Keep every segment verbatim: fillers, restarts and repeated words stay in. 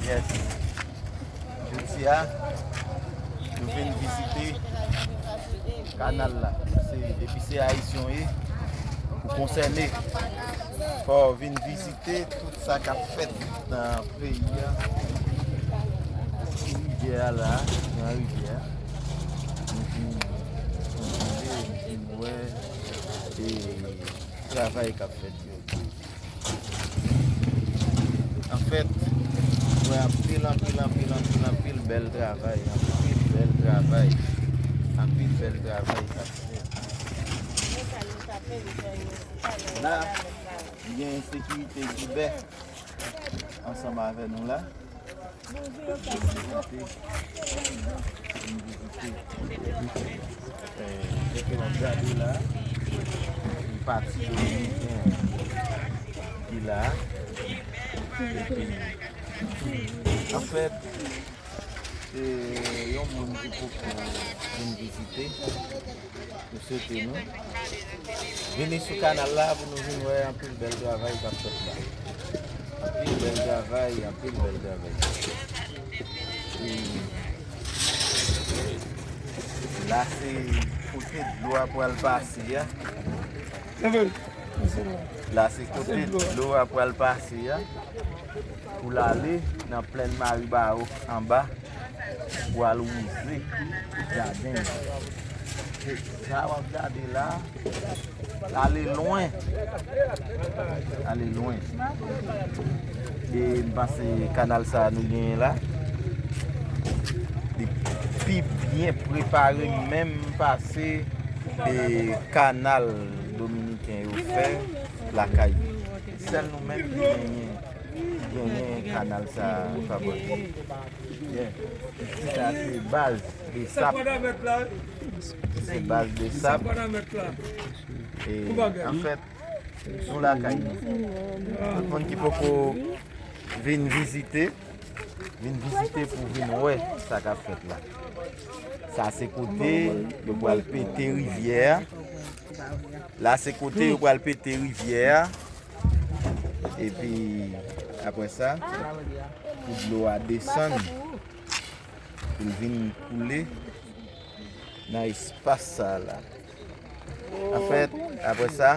Yes. Jodi a, nou vin vizite kanal la. Se, depi se ayisyen w ye, ou konsène. Fò w vin vizite tout sa k ap fèt nan peyi a. Rivyè a la, nan rivyè a. Nou vin sonde, nou vin wè, e, travay k ap fèt yo. Anfèt, mwen anpil, anpil, anpil, anpil, anpil bèl travay, anpil bèl travay, anpil bèl travay k ap fèt. La, gen sekirite Gibè ansanm avè nou la. Vin vizite. Vin vizite. Eh, jan w ap gade la, se pati dominiken ki la. Epi, anfèt, se yon moun ki poko vin vizite. Nou swete nou vini sou kanal la pou nou vin wè anpil bèl travay k ap fèt la. Anpil bèl travay, anpil bèl travay. E la se kote dlo a pral pase a. La se kote dlo a pral pase a. Pou l ale nan plèn Maribawo anba. Pou al wouze jaden. Se sa w ap gade la, l ale lwen. Ale lwen. E m panse kanal sa a nou genyen la, li pi byen prepare menm pase, e, kanal dominiken yo fè lakay. Sèl nou menm ki genyen. Genyen kanal sa a, Fabòl. Yeah. Sa se baz Besap. Se baz Besap. E, anfèt, nou lakay nou. Tout moun ki poko vin vizite, vin vizite pou vin wè sa k ap fèt la. Sa se kote yo pral pete rivyè a. La se kote yo pral pete rivyè a. Epi, apre sa, pou dlo a desann, pou l vin koule nan espas sa a la. Anfèt, apre sa,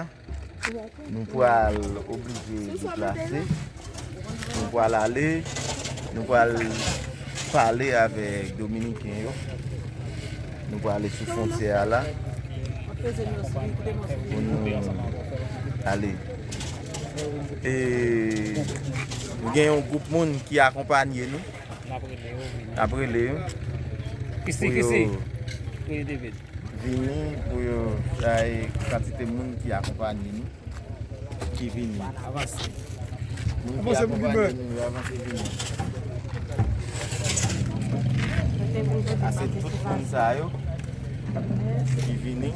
nou pral oblije deplase. Nou pral ale, nou pral pale avèk Dominiken yo. Nou pral ale sou fwontyè a la. Pou nou ale. E nou gen yon gwoup moun ki akonpanye nou. N ap rele yo. Kisi, pou yo kisi. Vini pou yo, sa e kantite moun ki akonpanye nou, ki vini. Avanse. Moun ki akonpanye nou yo avanse vini. Sa se tout moun sa yo ki vini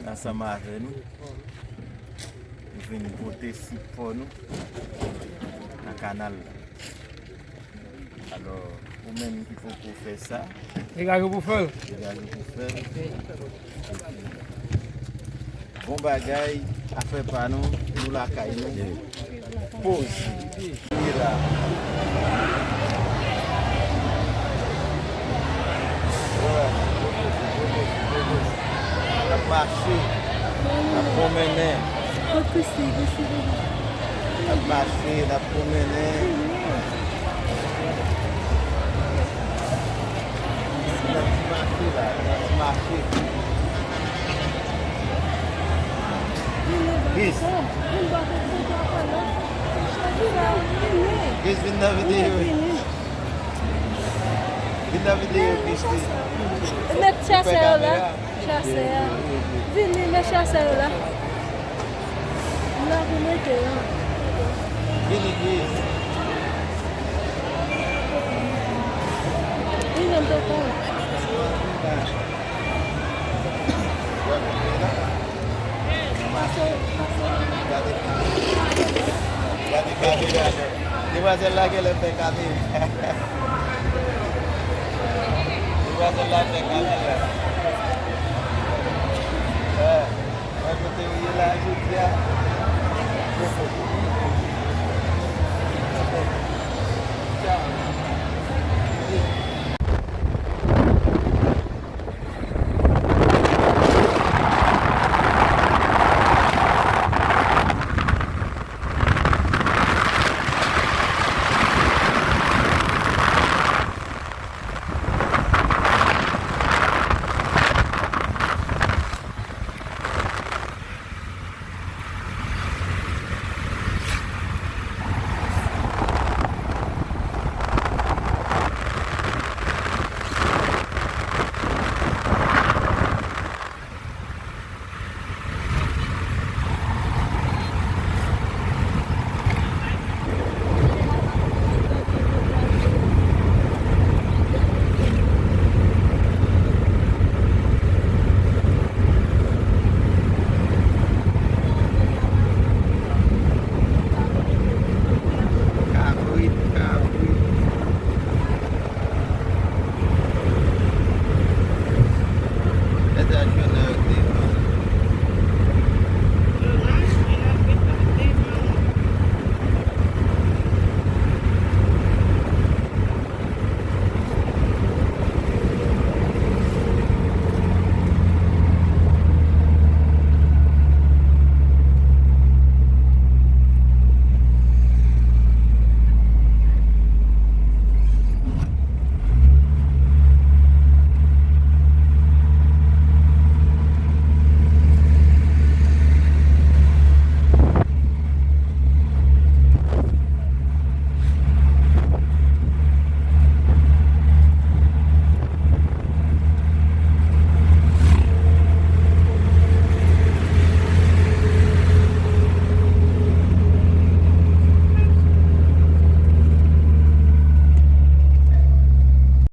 ansanm avè nou. Nou vin pote sipò nou nan kanal la. Alò, ou menm ki poko fè sa, degaje pou fè l. Degaje pou fè l. Bon bagay, afè pa nou, nou lakay nou. Poze. Li la. N ap mache, n ap pwomennen. N ap mache, n ap pwomennen. N ap mache la, n ap mache. Peace. Peace, vin nan videyo. Vin nan videyo, Christy. Met chasè yo la. Chasè a. Vini, met chasè yo la. M la pou mete yo. Vini, Christy. Vini, m te konn. Gade, gade, gade, gade. Demwazèl la genlè fè kane. Demwazèl la fè kane la. Wè, wè kote ou ye la jodi a.